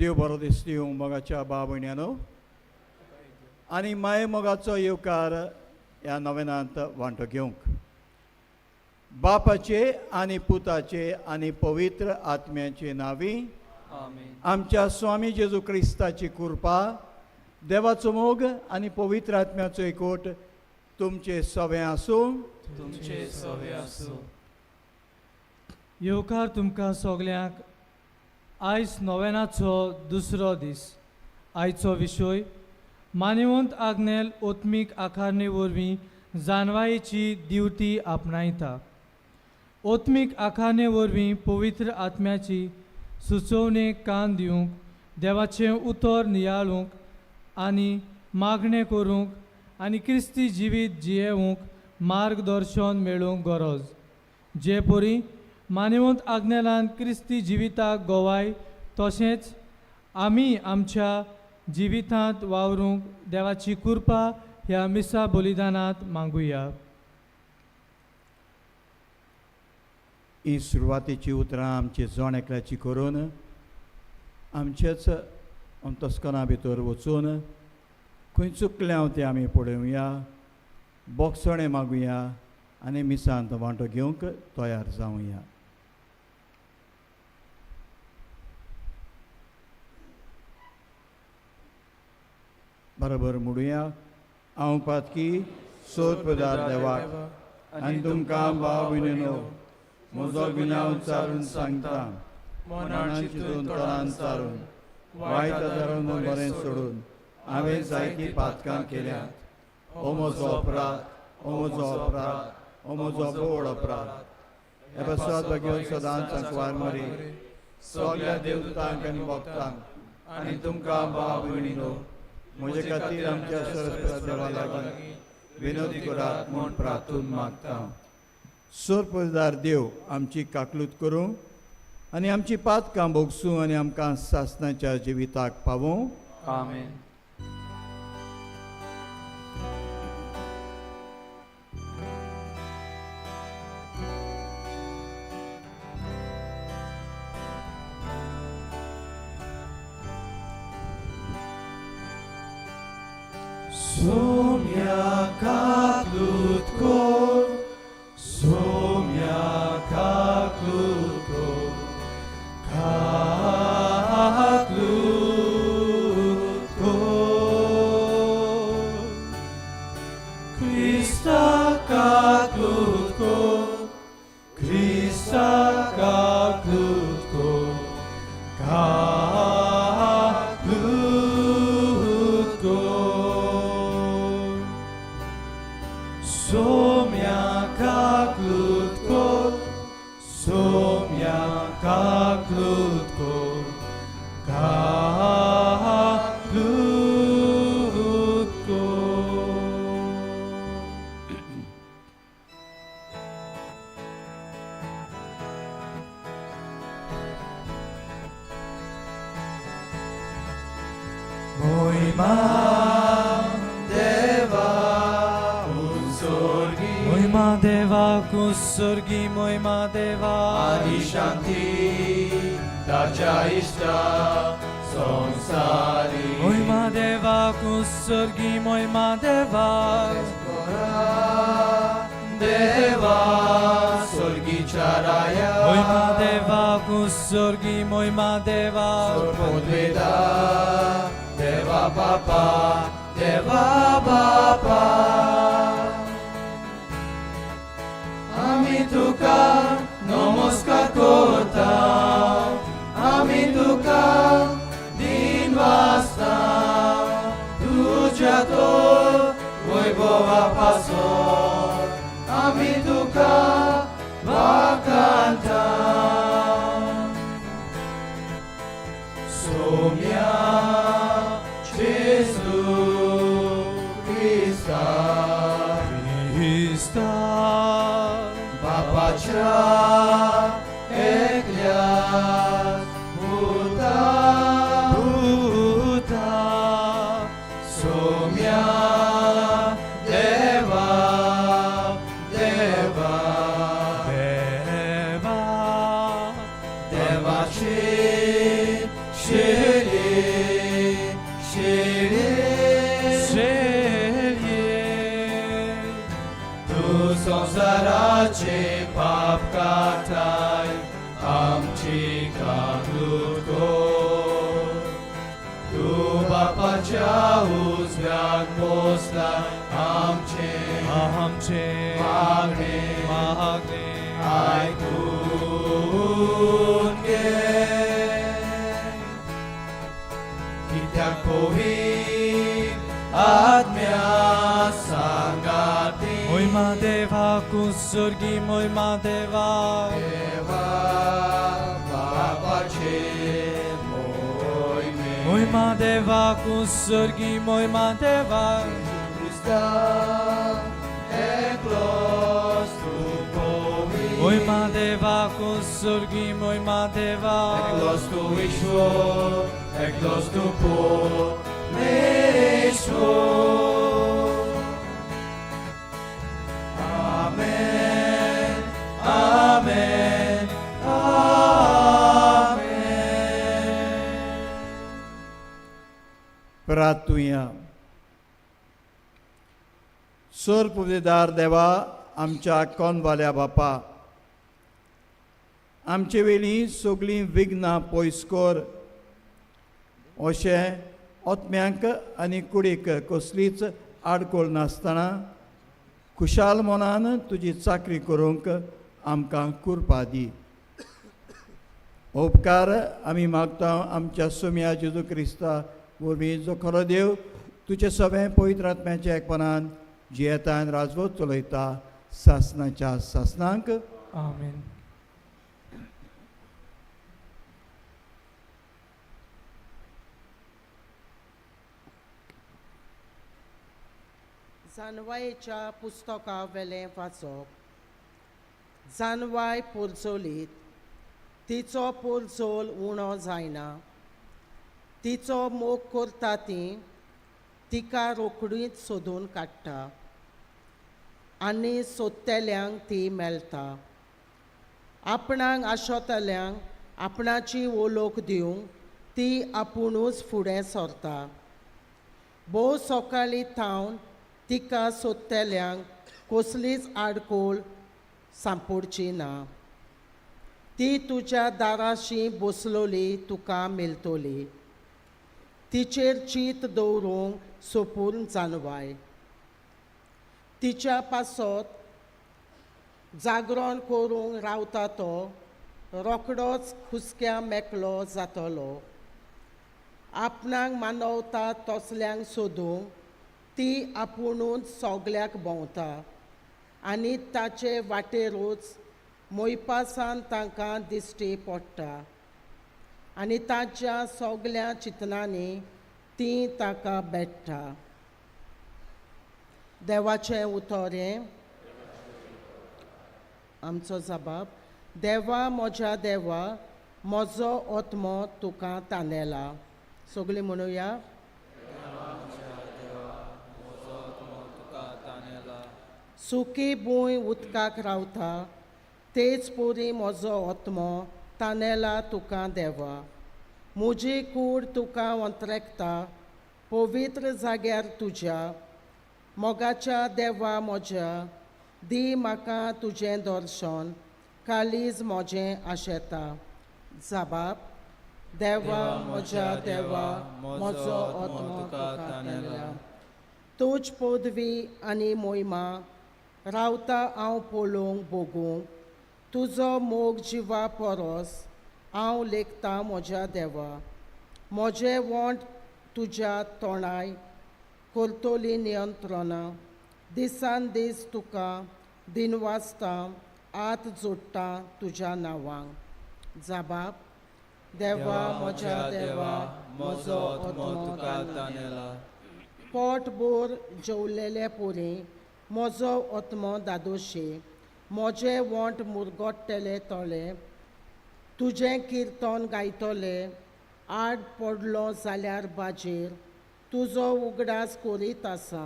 देव बरो दीस दिवं मोगाच्या भाव भयण्यानो आनी माये मोगाचो येवकार ह्या नवेनांत वांटो घेवंक. बापाचे आनी पुताचे आनी पवित्र आत्म्याचे नांवी आमेन. आमच्या स्वामी जेजू क्रिस्ताची कृपा, देवाचो मोग आनी पवित्र आत्म्याचो एकवट तुमचे सवें आसूं. तुमचे सवे आसूं. येवकार तुमकां सगल्यांक. आयज नोवेनाचो दुसरो दीस. आयचो विशय मानवंत आग्नेल ओत्मीक आकारणे वरवीं जानवायेची दिवटी आपणायता. ओत्मीक आकारणे वरवीं पवित्र आत्म्याची सुचोवणेक कान दिवंक, देवाचें उतर नियाळूंक आनी मागणें करूंक आनी क्रिस्ती जिवीत जियेवंक मार्गदर्शन मेळूंक गरज. जे परी मानवंत आग्नेलान क्रिस्ती जिविताक गवाय, तशेंच आमी आमच्या जिवितांत वावरूंक देवाची कृपा ह्या मिसा बलिदानांत मागुया. ही सुरवातेची उतरां आमची जण एकल्याची करून आमचेच अंतस्कना भितर वचून खंय चुकल्या तें आमी पळोवया, बोगसणें मागुया आनी मिसांत वांटो घेवंक तयार जावया. बरोबर म्हणुया, हांव पातकी सोदपदार देवाक आनी तुमकां भाव भयणीनो म्हजो गुन्यांव चारून सांगता. मनान चिंतून तोंडान चारून वायट धरून बरें सोडून हांवें जायतीं पातकां केल्यांत. हो म्हजो अपराध, हो म्हजो अपराध, हो म्हजो बोड अपराध. हे पासत भगवंत सदांच आंकवार मरी सगळ्या देवदूतांक आनी भक्तांक आनी तुमकां भाव भयणीनो म्हजे खातीर आमच्या सरस्पत देवा लागीं विनोदी करात म्हूण प्रार्थून मागता. सोरपदार देव आमची काकलूत करूं आनी आमची पातकां भोगसूं आनी आमकां सासणाच्या जिविताक पावूं. आमेन. Somia kaklut kor, somia kaklut kor, kaklut kor. Krista kaklut kor, Krista kaklut kor, kaklut kor. Somia kaklut kor, somia kaklut kor, kaklut kor. Moima deva unsorgi, मोहिमा देवाक उत्सर्गी, मोहिमा देवा आनी शांती ताच्या इश्टा संसारी. मोहिमा देवाक उत्सर्गी, मोहिमा देवा देवा स्वर्गीच्या राया, मोहिमा देवाक उत्सर्गी, मोहिमा देवा सोडवेदा देवा बापा, देवा बापा. आमी तुका नमस्कार करता, आमी तुका दिन वाचता, तुज्या तो वैभवा पासून आमी तुका वाखाणता. सोम्या जेजू क्रिस्ता, क्रिस्ता बापाच्या एकल्या पुता, पुता सोम्या देवा, देवा, देवा देवाची शिरी. तूं संवसाराचे पाप काडटाय आमची काकूट कर. तूं बापाच्या उजव्याक बसलाय आमचे आमचे मागणें मागणें आयकून घे. कित्याक पवित्र आत्म्या सांगाती मोयमा देवाक उत्सर्गी मोयमा देवा देवा बापाचे मोहिमे मोयमा देवाक उत्सर्गी मोयमा देवा क्रिस्ता एकलोच तूं पवित्र मोयमा देवाक उत्सर्गी मोयमा देवा एकलोच तूं ईश्वर एकलोच तूं परमेश्वर. आमेन आमेन आमेन. प्रार्थुया. सोर पुजेदार देवा, आमच्या कोनवाल्या बापा, आमचे वेली सगळीं विघ्नां पयस कर. अशें आत्म्यांक आनी कुडीक कसलीच आडखळ नासतना खुशाल मनान तुजी चाकरी करूंक आमकां कुरपा दी. उपकार आमी मागता आमच्या सोम्या जेजू क्रिस्ता वरवीं, जो खरो देव तुजे सगळें पवित्र आत्म्याच्या एकपणान जियेता आनी राजवत चलयता सासनाच्या सासनांक. आमेन. जानवायेच्या पुस्तका वेलें वाचप. जानवाय पोरजोलीत तिचो पोरजोल उणो जायना. तिचो मोग करता ती तिका रोखडीच सोदून काडटा आनी सोदतल्यांक ती मेळटा. आपणाक आशोतल्यांक आपणाची ओलोक दिवंक ती आपुणूच फुडें सरता. भोव सकाळीं थावन तिका सोदतल्यांक कसलीच आडखळ सांपडची ना. ती तुज्या दाराशी बसलोली तुका मेळटली. तिचेर चीत दवरूंक सोपून जानवाय. तिच्या पासत जागरण करूंक रावता तो रोखडोच हुसक्या मेकळो जातलो. आपणाक मानवता तसल्यांक सोदूंक ती आपुणूच सगल्याक भोंवता आनी ताचे वाटेरूच मोयपासान तांकां दिश्टी पडटा आनी ताच्या सगल्या चिंतनांनी ती ताका भेट्टा. देवाचें उतर हें आमचो जबाब. देवा म्हज्या देवा, म्हजो आत्मो तुका तानेला. सगळीं म्हणुया. सुकी भूंय उदकाक रावता तेच पुरी म्हजो आत्मो तानेला तुका देवा. म्हजी कूड तुका अंत्रेकता पवित्र जाग्यार तुज्या. मोगाच्या देवा म्हज्या, दी म्हाका तुजें दर्शन, काळीज म्हजें आशेता. जबाब. देवा म्हज्या देवा, म्हजो आत्मो तुका तानेला. तुज पदवी आनी मोहिमा रावता हांव पळोवंक भोगूंक. तुजो मोग जिवा परस हांव लेखता म्हज्या देवा. म्हजें वोंट तुज्या तोंडाय करतली नियंत्रणां. दिसान दीस तुका दिनवासता, हात जोडटा तुज्या नांवांक. जबाब. देवा म्हज्या देवा, म्हजो आत्मो तुका तानेला. पोटभर जेवलेले पुरी म्हजो आत्मो दादोशी. म्हजें वोंट मुरगट्टले तोले तुजें किर्तन गायतले. आड पडलो जाल्यार बाजेर तुजो उगडास करीत आसा.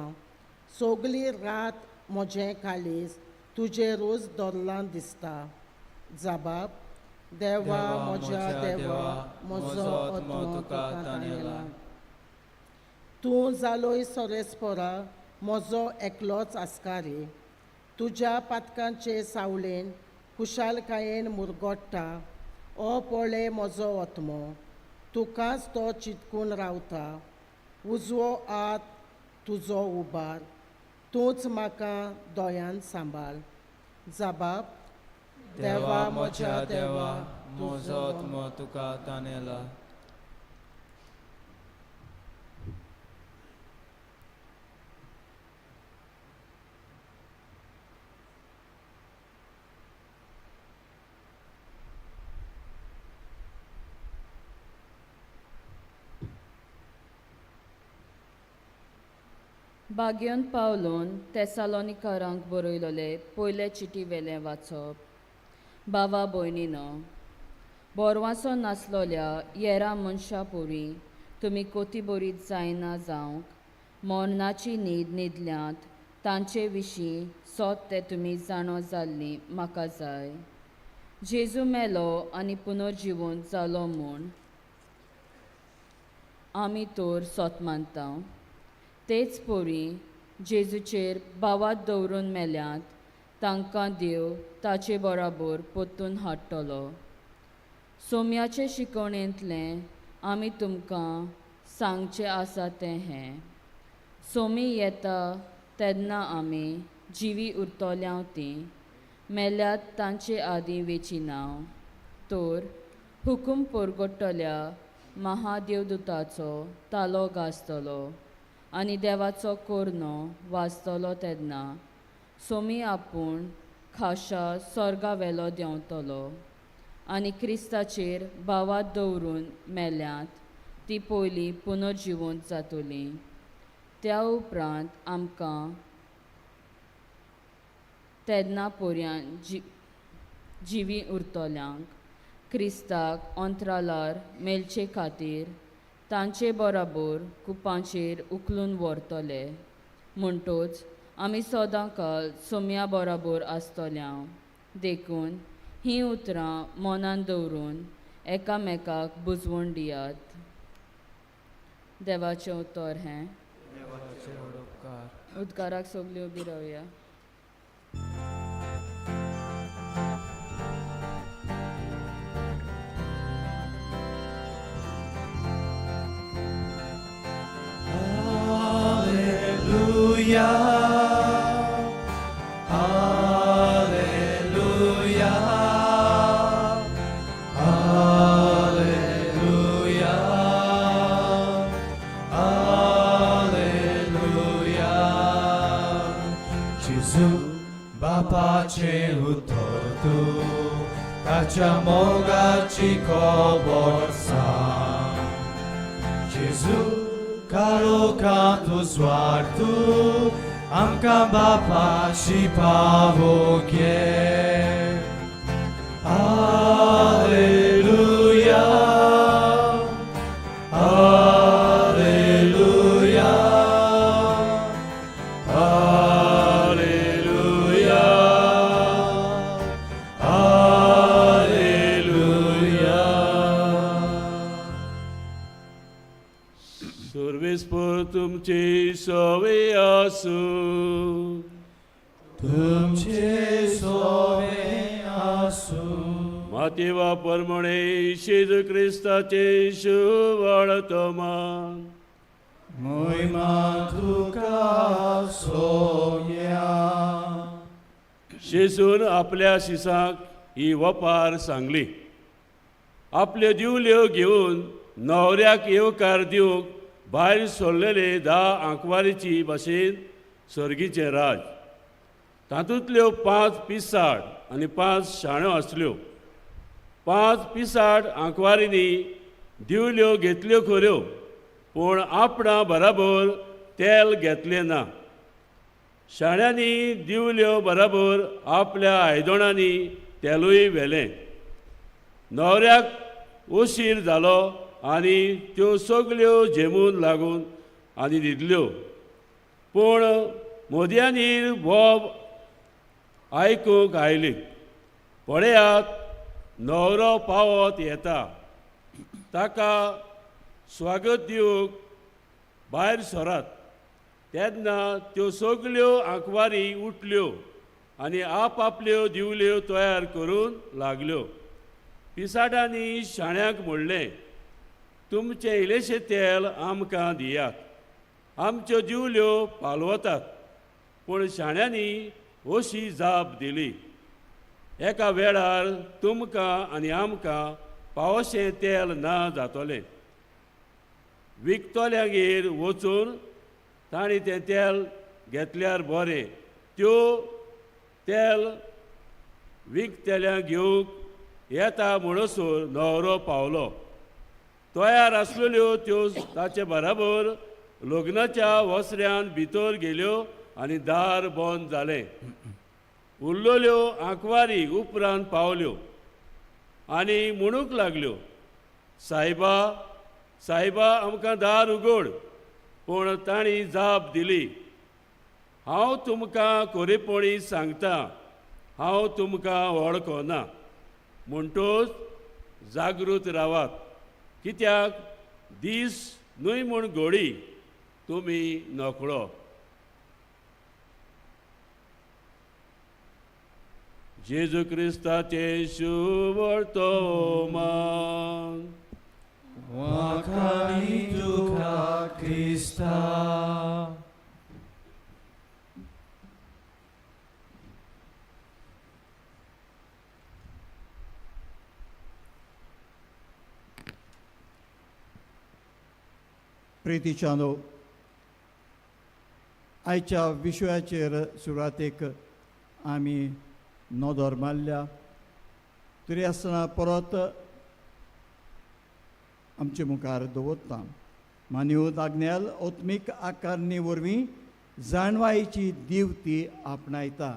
सगली रात म्हजें काळीज तुजेरूच धरलां दिसता. जबाब. देवा म्हज्या देवा, म्हजो आत्मो तुका तानेला. तूं जालोय सोरेस्परा म्हजो एकलोच आस्कारी. तुज्या पातकांचे सावळेन खुशालकायेन मुरगोट्टा. ओ पळय म्हजो आत्मो, तुकाच तो चिटकून रावता. उजवो हात तुजो उबार, तूंच म्हाका दोयान सांबाळ. जबाब. देवा म्हज्या देवा, म्हजो आत्मो तुका तानेला. बाग्योन पावलोन तेसालोनिकारांक बरयलोले पयले चिटी वेलें वाचप. बाबा भयणीनो, बोरवासो नासलोल्या येरा मनशां पोरी तुमी कोतीबरीत जायना जावंक मरणाची न्हीद न्हिदल्यांत तांचे विशीं सोत तें तुमी जाणो जाल्लीं म्हाका जाय. जेजू मेलो आनी पुनर्जिवंत जालो म्हूण आमी तर सोत मानता. तेच पोरी जेजूचेर भावात दवरून मेल्यात तांकां देव ताचे बराबर परतून हाडटलो. सोम्याचे शिकवणेंतलें आमी तुमकां सांगचें आसा तें हें, सोमी येता तेन्ना आमी जिवी उरतल्या तीं मेल्यात तांचे आदीं वेची नांव. तर हुकूम परगट्टल्या महादेवदूताचो तालो गाजतलो आनी देवाचो कोर्नो वाजतलो तेन्ना सोमी आपूण खाशा स्वर्गा वेलो देंवतलो आनी क्रिस्ताचेर भावात दवरून मेल्यांत ती पयलीं पुनर्जिवंत जातली. त्या उपरांत आमकां तेन्ना पर्यंत जिवी उरतल्यांक क्रिस्ताक अंतराळार मेळचे खातीर तांचे बराबर कुपांचेर उखलून व्हरतले. म्हणटोच आमी सदां काल सोम्या बराबर आसतल्या. देखून हीं उतरां मनान दवरून एकामेकाक बुजवण दियात. देवाचें उतर हें. उदकाराक सगल्यो उबी रावया. Alleluia, Alleluia, Alleluia, Alleluia. Gesù बापाचे उतर तूं, ताच्या मोगाची खबर सांग. जेजू काळोखांत उजवाड तूं, आमकां बापाशी पावोवंक ये. Alleluia, Alleluia, Alleluia, Alleluia. सर्वेस्पर तुमची सवे आसूं. तुमचे सोवे आसूं. मातेवा परमणे जेजू क्रिस्ताचे शुभवर्तमान. मोहिमा तुका सोम्या. जेजून आपल्या शिसांक ही वपार सांगली. आपल्यो दिवल्यो घेवन न्हवऱ्याक येवकार दिवंक भायर सरलेले 10 आंकवारीची भाशेन सर्गीचें राज. तातूंतल्यो 5 पिसाड आनी 5 शाण्यो आसल्यो. 5 पिसाड आंकवारींनी दिवल्यो घेतल्यो खऱ्यो, पूण आपणा बराबर तेल घेतलें ना. शाण्यांनी दिवल्यो बराबर आपल्या आयदणांनी तेलूय व्हेलें. न्हवऱ्याक उशीर जालो आनी त्यो सगल्यो झेमून लागून आनी न्हिदल्यो. पूण मोदयांनी बोब आयकूंक आयली, पळयात न्हवरो पावत येता, ताका स्वागत दिवंक भायर सरात. तेन्ना त्यो सगल्यो आंकवारी उठल्यो आनी आपआपल्यो दिवल्यो तयार करून लागल्यो. पिसाटांनी शाण्यांक म्हणलें, तुमचें इल्लेशें तेल आमकां दियात, आमच्यो दिवल्यो पालवतात. पूण शाण्यांनी अशी जाप दिली, एका वेळार तुमकां आनी आमकां पावशें तेल ना जातलें. विकतल्यांगेर वचून तांणी तें तेल घेतल्यार बरें. त्यो तेल विकतल्यांक घेवंक येता म्हणसर न्हवरो पावलो. तयार आसलेल्यो त्यो ताचे बराबर लग्नाच्या वसऱ्यान भितर गेल्यो आनी दार बंद जालें. उरलेल्यो आंकवारी उपरांत पावल्यो आनी म्हणूंक लागल्यो, सायबा सायबा आमकां दार उगड. पूण तांणी जाप दिली, हांव तुमकां खरेपणी सांगता, हांव तुमकां वळखना. म्हणटूच जागृत रावात, कित्याक दीस न्हय म्हूण घोडी तुमी नकळो. जेजू क्रिस्ताचें शुभ वर्तमान. वाखाणी तुका क्रिस्ता. प्रितीच्यानो, आयच्या विशयाचेर सुरवातेक आमी नदर मारल्या, तरी आसतना परत आमचे मुखार दवरता. मान्यूत आग्नेल आत्मीक आकारणी वरवीं जाणवायेची दिवती आपणायता.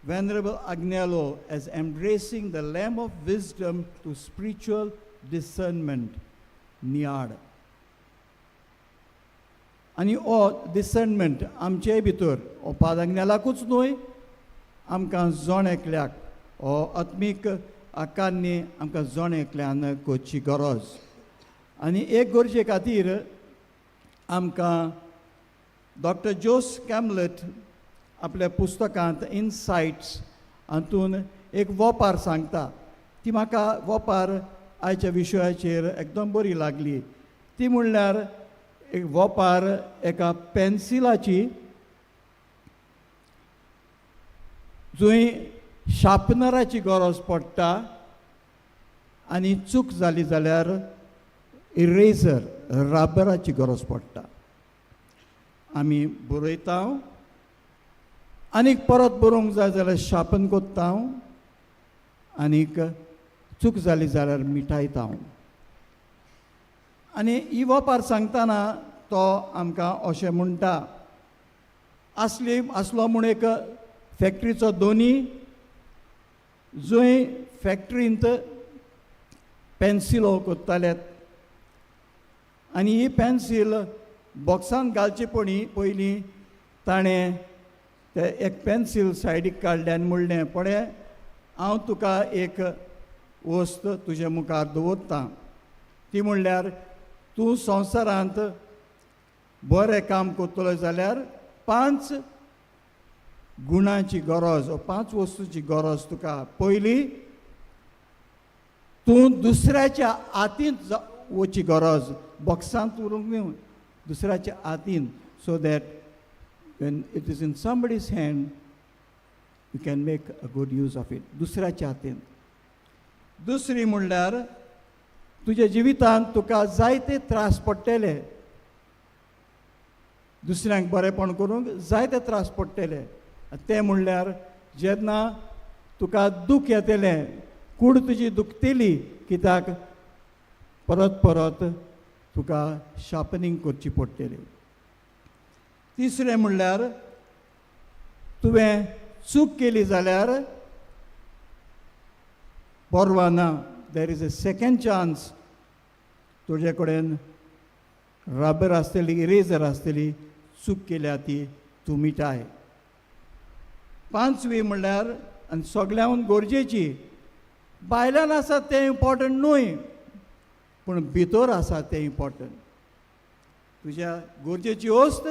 Venerable Agnello as embracing the lamp of wisdom to spiritual discernment, नियाड. आनी हो डिसर्नमेंट आमचे भितर हो पाद आग्नेलाकूच न्हय, आमकां जण एकल्याक हो आत्मीक आकारणी आमकां जण एकल्यान करची गरज. आनी एक गरजे खातीर आमकां डॉक्टर जोस कॅमलेट आपल्या पुस्तकांत इनसायट्स हातून एक वोपार सांगता. ती म्हाका वोपार आयच्या विशयाचेर एकदम बरी लागली. ती म्हणल्यार एक वोपार एका पेन्सिलाची, जंय शार्पनराची गरज पडटा आनी चूक जाली जाल्यार इरेजर रबराची गरज पडटा. आमी बरयता आनीक परत बरोवंक जाय जाल्यार शार्पन कोत्ता आनीक चूक जाली जाल्यार मिठायता. आनी ही वोपार सांगतना तो आमकां अशें म्हणटा, आसली आसलो म्हूण एक फॅक्ट्रीचो दोनी, जंय फॅक्ट्रींत पेन्सिलो कोत्ताले आनी ही पेन्सील बॉक्सांत घालचे पयलीं ताणें ते एक पेन्सील सायडीक काडलें आनी म्हणलें, पळय हांव तुका एक वस्त तुजे मुखार दवरता, ती म्हणल्यार तूं संवसारांत बरें काम करतलो जाल्यार 5 गुणांची गरज, 5 वस्तूची गरज तुका. पयली, तूं दुसऱ्याच्या हातींत वची गरज, बॉक्सांत उरूंक न्हय, दुसऱ्याच्या हातीन, so that when it is in somebody's hand you can make a good use of it, दुसऱ्याच्या हातीन. दुसरी म्हणल्यार तुज्या जिवितांत तुका जायते त्रास पडटले, दुसऱ्यांक बरेंपण करूंक जायते त्रास पडटले. तें म्हणल्यार जेन्ना तुका दूख येतलें, कूड तुजी दुखतली, कित्याक परत परत तुका शार्पनींग करची पडटली. तिसरें म्हणल्यार तुवें चूक केली जाल्यार परवा ना, there is a second chance. तुजे कडेन रबर आसतली, इरेजर आसतली, चूक केल्या ती तूं मिटाय. पांचवी म्हणल्यार आनी सगळ्यांहून गरजेची, भायल्यान आसा तें इम्पोर्टंट न्हय, पूण भितर आसा तें इम्पोर्टंट. तुज्या गरजेची वस्त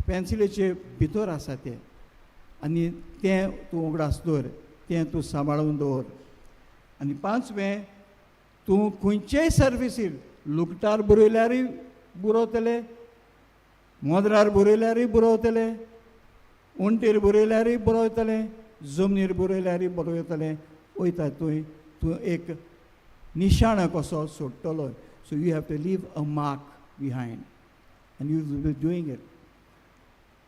पेन्सिलेचे भितर आसा तें. आनी तें तूं उगडास दवर, तें तूं सांबाळून दवर. आनी पांचवें, तूं खंयचेय सर्विसीर लुगटार बरयल्यारूय बरोवतले, मोदरार बरयल्यारूय बरोवतले, उंटीर बरयल्यारूय बरोवतले, जमनीर बरयल्यारूय बरोवतले. वयता तूं तूं एक निशाणो कसो सोडटलो. So you have to leave a mark behind and you will be doing it.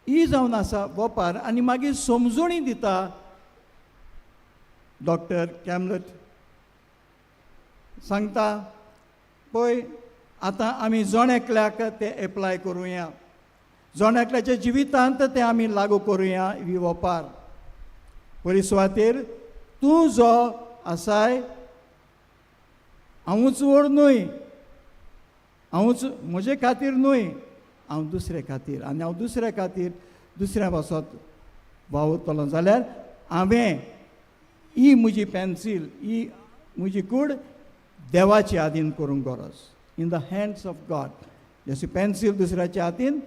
ही जावन आसा वोपार. आनी मागीर समजोणी दिता डॉक्टर कॅमलट, सांगता पळय आतां आमी जण एकल्याक तें एप्लाय करुया, जण एकल्याच्या जिवितांत तें आमी लागू करुया ही वोपार. पयली सुवातेर तूं जो आसाय, हांवूच व्हड न्हय, हांवूच म्हजे खातीर न्हय, हांव दुसरे खातीर, आनी हांव दुसऱ्या खातीर दुसऱ्या पासत वावुरतलो जाल्यार हांवें ही म्हजी पेन्सील, ही म्हजी कूड देवाचे हातीन करूंक गरज, in the hands of God. जशी पेन्सील दुसऱ्याच्या हातीन,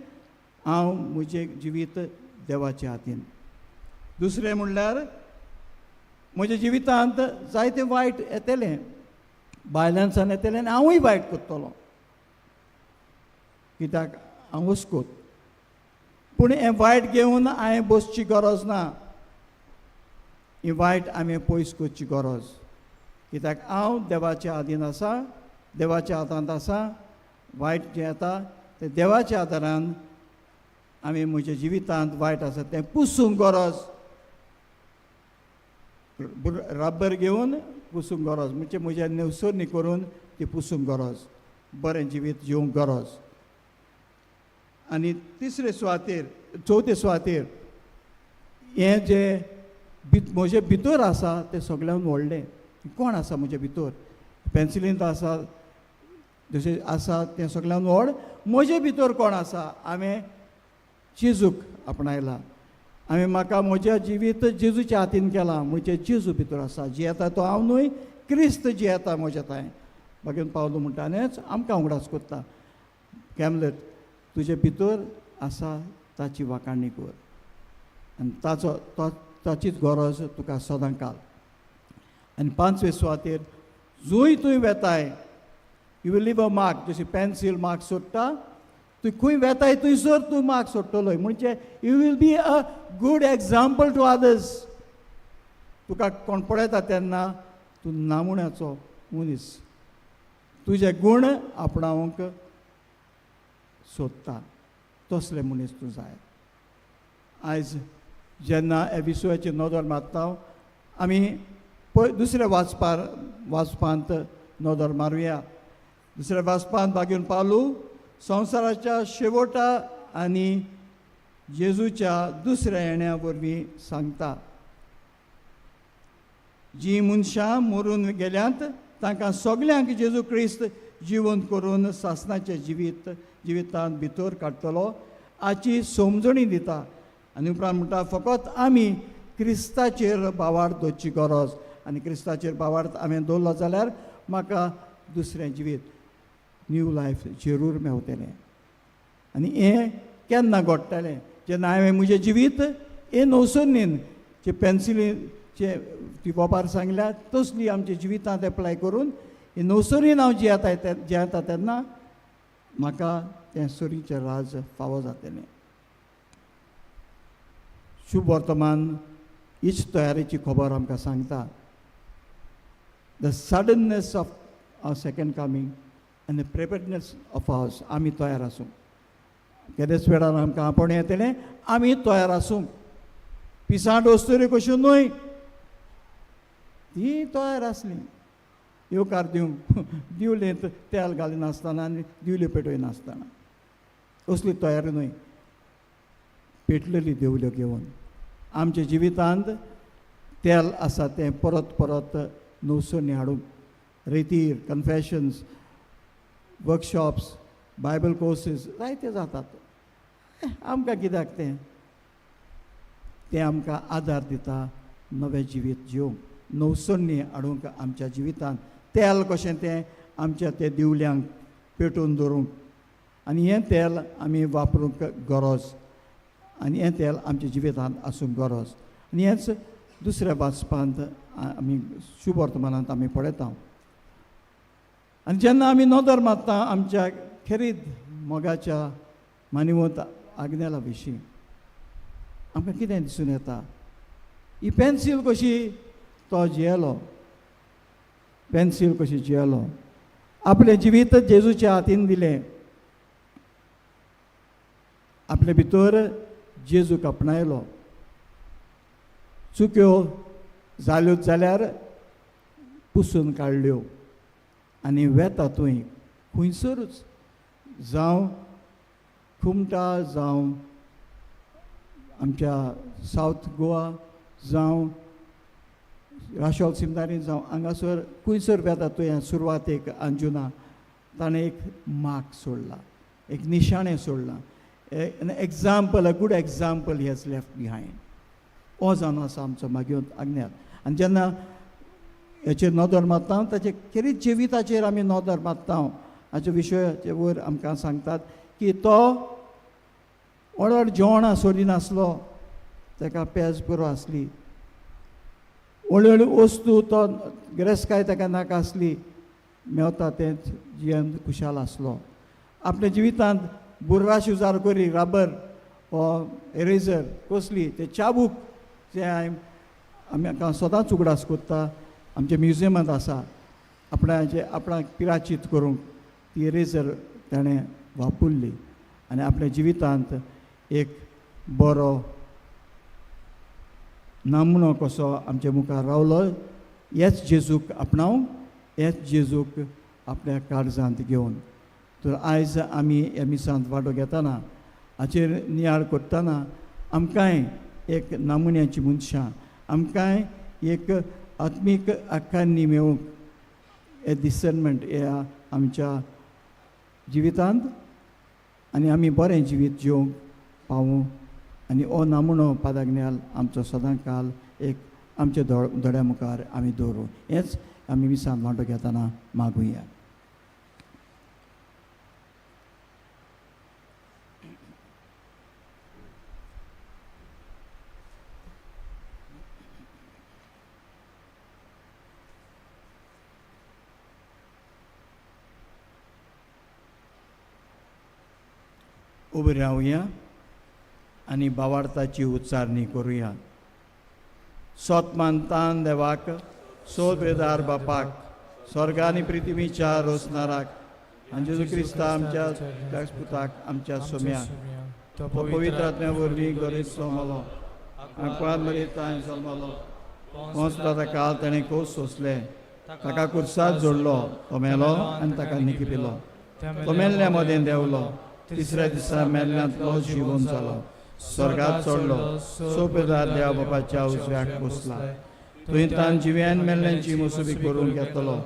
हांव म्हजें जिवीत देवाच्या हातीन. दुसरें म्हणल्यार म्हज्या जिवितांत जायतें वायट येतलें, बायलांसान येतलें आनी हांवूय वायट करतलो, कित्याक हांव वस्कोत. पूण हें वायट घेवन हांवें बसची गरज ना, ही वायट हांवें पयस करची गरज, कित्याक हांव देवाच्या आदीन आसा, देवाच्या हातांत आसा. वायट जें येता तें देवाच्या आदारान आमी म्हज्या जिवितांत वायट आसा तें पुसूंक गरज, रब्बर घेवन पुसूंक गरज, म्हणजे म्हज्या नेवसरणी करून ती पुसूंक गरज, बरें जिवीत जिवंक गरज. आनी तिसरे सुवातेर, चवथे सुवातेर, हें जें म्हजे भितर आसा तें सगळ्यान व्हडलें. कोण आसा म्हजे भितर? पेन्सिलींत आसा जशें आसा तें सगळ्यान व्हड. म्हजे भितर कोण आसा? हांवें जेजूक आपणायला, हांवें म्हाका म्हज्या जिवीत जेजूच्या हातीन केलां, म्हणजे जेजू भितर आसा. जियेता तो हांव न्हय, क्रिस्त जियेता म्हज्या थंय. मागीर पावलो म्हणटानेच आमकां उगडास करता, कॅमलेट तुजे भितर आसा ताची वाखाणी कर आनी ताचो तो ताचीच गरज तुका सदां काल. आनी पांचवे सुवातेर जंय तूं वेताय you will leave a mark. जशी पेन्सील मार्क सोडटा, तूं खंय वेताय थंयसर तूं मार्क सोडटलोय, म्हणजे you will be a good example to others. तुका कोण पळयता तेन्ना तूं नामुण्याचो मनीस, तुजे गूण आपणावंक सोदता, तसले मनीस तूं जाय. आयज जेन्ना ह्या विसवाची नदर मारता आमी पळय दुसऱ्या वाचपांत नदर मारुया. दुसऱ्या वाचपांत बागेवन पावलू संवसाराच्या शेवटा आनी जेजूच्या दुसऱ्या येण्या वरवीं सांगता, जीं मनशां मरून गेल्यांत तांकां सगल्यांक जेजू क्रिस्त जिवन करून सासणाचें जिवितांत भितर काडटलो हाची समजणी दिता. आनी उपरांत म्हणटा फकत आमी क्रिस्ताचेर बावार दवरची गरज, आनी क्रिस्ताचेर बावार हांवें दवरलो जाल्यार म्हाका दुसरें जिवीत, न्यू लायफ जरूर मेवतलें. आनी हें केन्ना घडटलें? जेन्ना हांवें म्हजें जिवीत हे नवसरणीन जे पेन्सिलीचे ती वोपार सांगल्या तसली आमच्या जिवितांत एप्लाय करून ही नवसरीन हांव जियेता तेन्ना म्हाका तें सरीचें राज फावो जातलें. शुभ वर्तमान हीच तयारेची खबर आमकां सांगता. The suddenness of our second coming and the preparedness of ours. आमी तयार आसूंक, केदेच वेळार आमकां आपोवणें येतलें, आमी तयार आसूंक. पिसांट वस्तुरी कश्यो न्हय, ती तयार आसली येवकार दिवंक, दिवलेंत तेल घालिनासतना आनी दिवल्यो पेटयनासतना, असली तयारी न्हय, पेटलेली देवल्यो घेवन. आमच्या जिवितांत तेल आसा तें परत परत नवसरणी हाडूंक, रेतीर, कन्फेशन्स, वर्कशॉप्स, बायबल कोर्सीस जायते जातात. आमकां कित्याक तें? तें आमकां आदार दिता नवें जिवीत जिवंक, नवसरणी हाडूंक आमच्या जिवितांत. तेल कशें तें आमच्या ते दिवल्यांक पेटोवन दवरूंक, आनी हें तेल आमी वापरूंक गरज. आनी हें तेल आमच्या जिवितांत आसूंक गरज. आनी हेंच दुसऱ्या वाचपांत आमी शुभ वर्तमानांत आमी पळयता. आनी जेन्ना आमी नदर मारता आमच्या खेरीत मोगाच्या मानिवंत आग्नेला विशीं, आमकां कितें दिसून येता? ही पेन्सील कशी तो जियेलो, पेन्सील कशी जियेलो, आपलें जिवीत जेजूच्या हातीन दिलें, आपले भितर जेजूक आपणायलो. चुक्यो जाल्योच जाल्यार पुसून काडल्यो आनी वेता थंय खंयसरूच, जावं खुमटा, जावं आमच्या सावथ गोवा, जावं राशोल सिमदारी, जावं हांगासर खंयसर वेता थंय सुरवातेक अंजुना ताणें एक मार्क सोडला, एक निशाणें सोडलां, an example, a good example he has left behind. हो जावन आसा आमचो मागीर आज्ञात. आनी जेन्ना हेचेर नदर मारता ताचे खेरीत जिविताचेर आमी नदर मारता, हाचे विशयाचे वयर आमकां सांगतात की तो व्हड व्हड जेवणां सोडिनासलो, ताका पेज पुरो आसली, व्हडली व्हडली वस्तू तो गिरेस्तकाय ताका नाका आसली, मेवता तेंच जियेवन खुशाल आसलो. आपल्या जिवितांत बुर्राश उजार करी, रबर वो एरेजर कसली ते चाबूक जे हांवें आमी आमकां सदांच उगडास कोत्ता, आमच्या म्युजियमांत आसा, आपणाचे आपणाक पिराचीत करूंक ती एरेजर ताणें वापरली आनी आपल्या जिवितांत एक बरो नामणो कसो आमच्या मुखार रावलो. हेच जेजूक आपणावंक, हेच जेजूक आपल्या काळजांत घेवन. तर आयज आमी ह्या मिसांत वांटो घेतना, हाचेर नियाळ करतना आमकांय एक नमुन्याची मनशां, आमकांय एक आत्मीक आकांनी मेळूंक हे डिसर्नमेंट ह्या आमच्या जिवितांत आनी आमी बरें जिवीत जिवंक पावूं. आनी हो नमुनो पादाग्न्याल आमचो सदां काल एक आमच्या दोळ्या मुखार आमी दवरूं. हेंच आमी मिसांत वांटो घेतना मागुया. उबे रावया आनी भावार्थाची उच्चारणी करुया. सोत मानतान देवाक, सोबेदार बापाक, स्वर्ग आनी पृथ्वीच्या रोसनाराक, आनी जेजू क्रिस्ता आमच्या पुताक, आमच्या सोम्याक, तो पवित्र आत्म्या वरवीं गरेज सोमलो, आंकवार मरेतांय जल्मलो, पोंचलो ताका ताणें खोस सोंसले, ताका कुर्साद जोडलो, तो मेलो आनी ताका निकिपिलो, तो मेल्ल्या मदें देंवलो, तिसऱ्या दिसा मेल्ल्यांतलो जिवन जालो, स्वर्गात चडलो, सोपेदार देवा बापाच्या उजव्याक बसला, थंय तान जिव्यान मेल्ल्यांची मोसबी करूंक येतलो.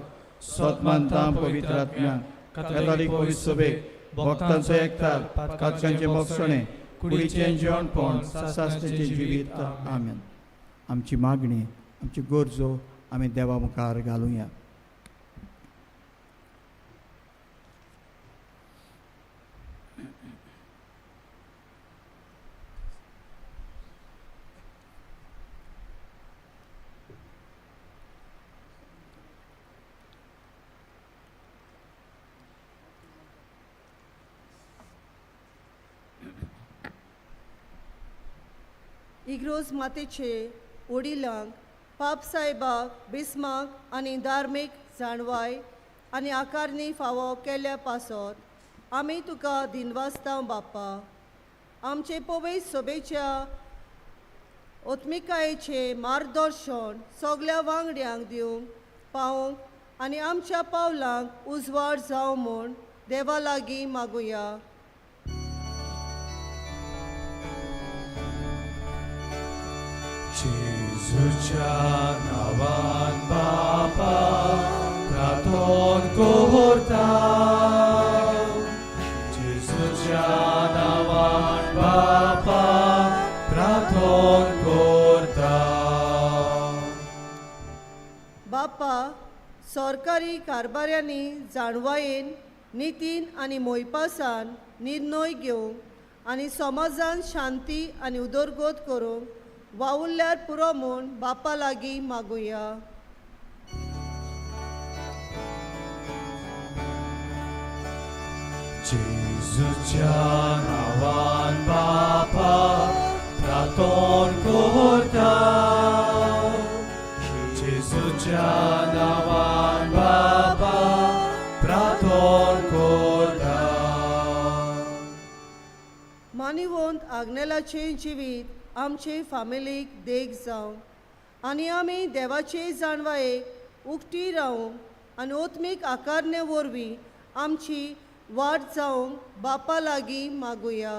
सत मानता पवित्र आत्म्या, कातोलीक पवित्र सभेक, भक्तांचो एकतार, पातकांचें भोगसणें, कुडीचें जेवणपण, सासणाचें जिवीत. आमेन. आमची मागणी, आमची गरजो आमी देवा मुखार घालुया. इग्रोज मातेचे वडिलांक, पापसाहेबाक, बिस्माक आनी धार्मीक जाणवाय आनी आकारणी फावो केल्या पासत आमी तुका दिनवासता बाप्पा. आमचे पवित्र सभेच्या ओत्मिकायेचें मार्गदर्शन सगल्या वांगड्यांक दिवंक पावूंक आनी आमच्या पावलांक उजवाड जावं म्हूण देवा लागीं मागुया. जेजूच्या नावान बापा प्रार्थन करता, जेजूच्या नावान बापा प्रार्थन करता. बापा, सरकारी कारभाऱ्यांनी जाणवायेन, नितीन आनी मोयपासान निर्णय घेवंक आनी समाजान शांती आनी उदरगत करूंक वावुरल्यार पुरो म्हूण बापा लागीं मागुया. जेजूच्या नांवान बापा प्रार्थन करता, जेजूच्या नांवान बापा प्रार्थन करता. मानिवंत आग्नेलाचें जिवीत आमचे फामिलीक देख जावं आनी आमी देवाचे जाणवायेक उक्ती रावूंक आनी ओत्मीक आकारणे वरवीं आमची वाट जावंक बापा लागीं मागुया.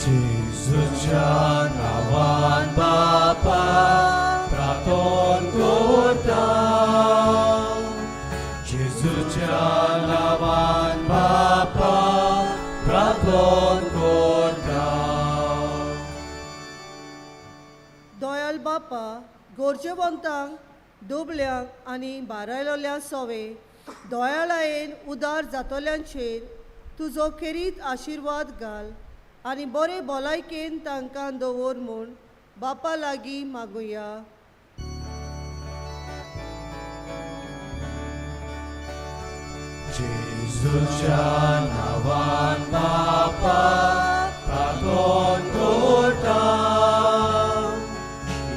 जेजूच्या नांवान बापा प्रार्थन करता, जेजूच्या नांवान बापा प्रार्थन करता. दयाल बापा, गरजेवंतांक, दुबल्यांक आनी बारायलोल्या सोवे दयाळायेन उदार जातल्यांचेर तुजो खेरीत आशिर्वाद घाल आनी बरे भलायकेन तांकां दवर म्हूण बापा लागीं मागुया. जेजूच्या नांवान बापा प्रार्थन करता,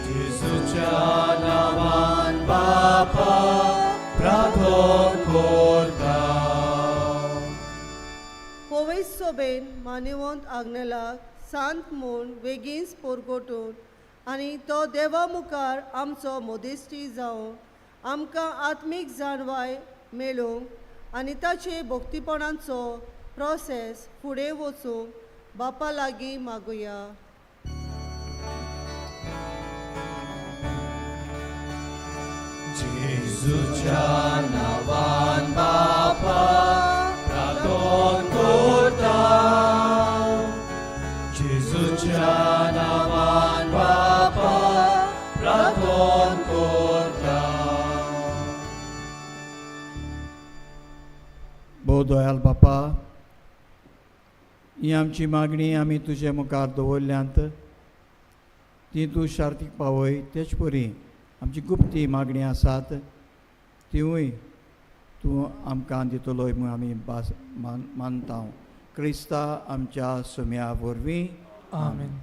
जेजूच्या नांवान बापा प्रार्थन करता. पवयस सोबेन मानिवंत आग्नेलाक सांत म्हूण वेगींच पोरगोटून आनी तो देवा मुखार आमचो मोदेस्टी जावन आमकां आत्मीक जाणवाय मेळूंक आनी ताचे भक्तीपणाचो प्रोसेस फुडें वचूंक बापा लागीं मागुया. जेजूच्या नांवान बापा प्रार्थन करता, जेजूच्या नांवान बापा प्रार्थन करता. भोव दयाल बापा, ही आमची मागणी आमी तुजे मुखार दवरल्यांत, ती तूं शार्तीक पावय. तेच परी आमची गुप्ती मागणी आसात तिवूय तूं आमकां दितलोय म्हूण आमी भास मानता. क्रिस्ता आमच्या सुम्या वरवीं. आमेन.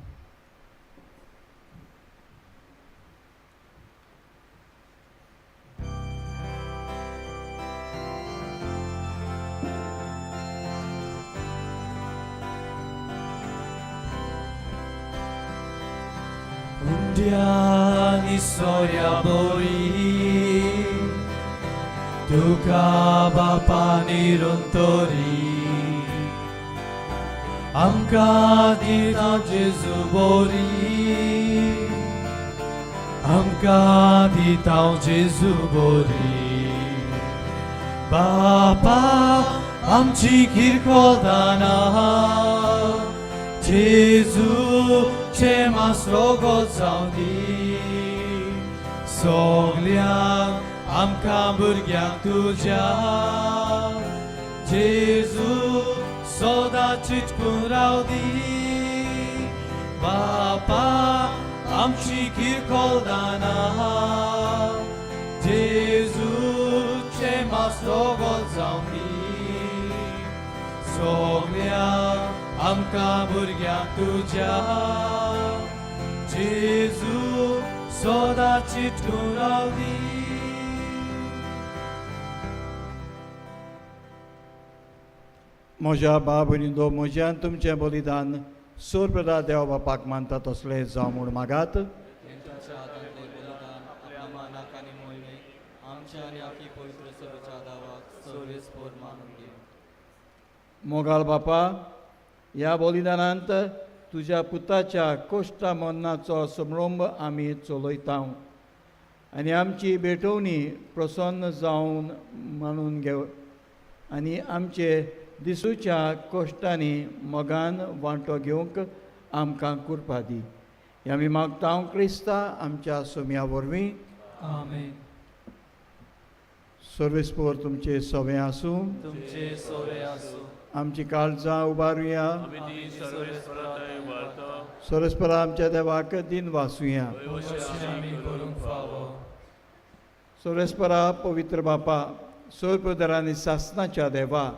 Undiani soria bori, tuka bapa niruntori, amka dita Gesù bori, amka dita Gesù bori. Bapa amchi kirkodana, Gesù c'è masrogo zaudi, sogliang amka burgyang tuja, Gesù soda chitkun raudi, Bapa amchi kirkoldana, Gesù c'è masrogo zaudi, sogliang amka भुरग्यांक तुज्या, जेजू सदां चिटकून रावदी. म्हज्या बाब भयणींनो, म्हज्यान तुमचें बलिदान सोरप्रदा देव बापाक मानता तसलें जावं म्हूण मागात. ताच्या हातांतलें बलिदान आपल्या मानाक आनी मोहिमेक आमच्या आनी आखी पवित्र सभेच्या दावाक सर्वेस्पोर मानून घे. मोगाल बापा, ह्या बलिदानांत तुज्या पुताच्या कोश्टा मरणाचो संभ्रम आमी चलयता आनी आमची भेटवणी प्रसन्न जावन मानून घेव आनी आमचे दिसूच्या कोश्टांनी मोगान वांटो घेवंक आमकां कृपा दी. हे आमी मागता क्रिस्ता आमच्या सोम्या वरवीं. आमेन. सर्वेस्पोर तुमचे सवे आसूं. तुमचे सोरे आसूं. आमची काळजां उबारुया. आमी ती सर्वेस्परा उबारता. सर्वेस्परा आमच्या देवाक दिन वासुया. अशें आमी करूंक फावो. सर्वेस्परा पवित्र बापा, सोरपदर आनी सासनाच्या देवा,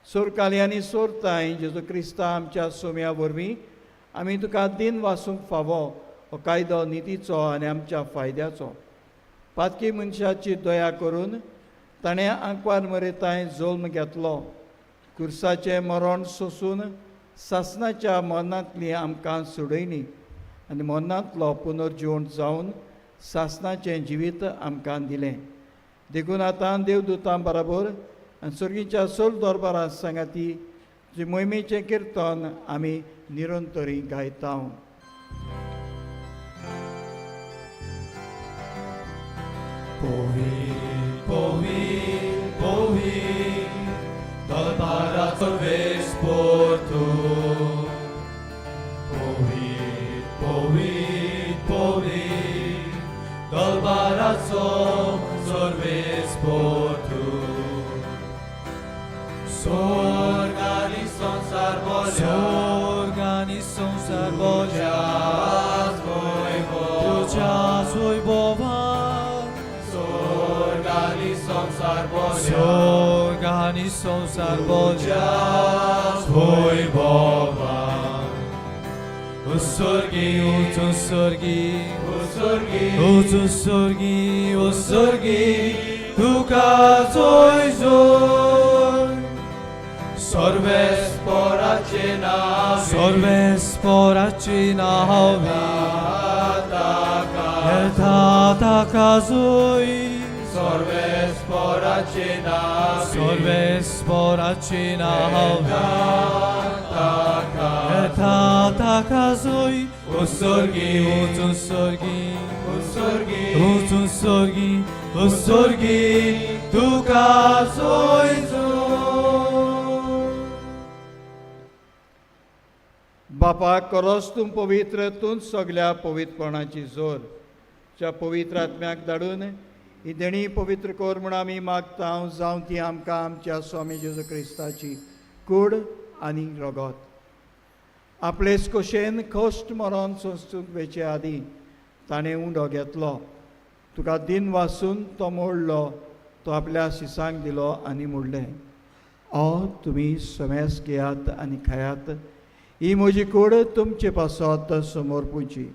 सोरकाली आनी सोरताय जेजू क्रिस्ता आमच्या सोम्या वरवीं आमी तुका दिन वासूंक फावो हो कायदो नितीचो आनी आमच्या फायद्याचो. पातकी मनशाची दया करून ताणें आंकवार मरेताय जल्म घेतलो. कुर्साचें मरण सोसून सासनाच्या मरणांतली आमकां सोडयली आनी मरणांतलो पुनर्जीवन जावन सासनाचें जिवीत आमकां दिलें. देखून आतां देवदूतां बराबर आनी सर्गीच्या सोल दरबारां सांगाती तुजे मोहिमेचें किर्तन आमी निरंतरी गायता. Povi, povi, povi, dal palazzo vesporto. Povi, povi, povi, dal palazzo sorvesporto. Sorgani संसार बोल्या, Sorgani संसार बोल्या, तुझ्या वैभवान. Sorgani संसार बोल्या, Sorgani संसार बोल्या, वैभवान. उत्सर्गी उत्सर्गी उत्सर्गी उत्सर्गी उत्सर्गी तुका जोय जोय. सर्वेस्पराचे नावे, सर्वेस्पराची नावे, येता ताका जोय. सर्वेस्पराचे नावे, सर्वेस्पराची नावे, येता ताका जोय. उत्सर्गी उत्सर्गी उत्सर्गी उत्सर्गी उत्सर्गी तुका जोय जोय. बापा, करोस तूं पवित्र, तूं सगल्या पवित्रपणाची जोर. च्या पवित्र आत्म्याक धाडून ही देणी पवित्र कर म्हूण आमी मागता. जावं ती आमकां आमच्या स्वामी जेजू क्रिस्ताची कूड आनी रगत. आपलेच कशेन कश्ट मरण सोंसूंक वेचे आदीं ताणें उंडो घेतलो, तुका दिन वासून तो मोडलो, तो आपल्या शिसांक दिलो आनी म्हणलें, ओ तुमी समेस घेयात आनी खायात, ही म्हजी कूड तुमचे पासत समर्पूची.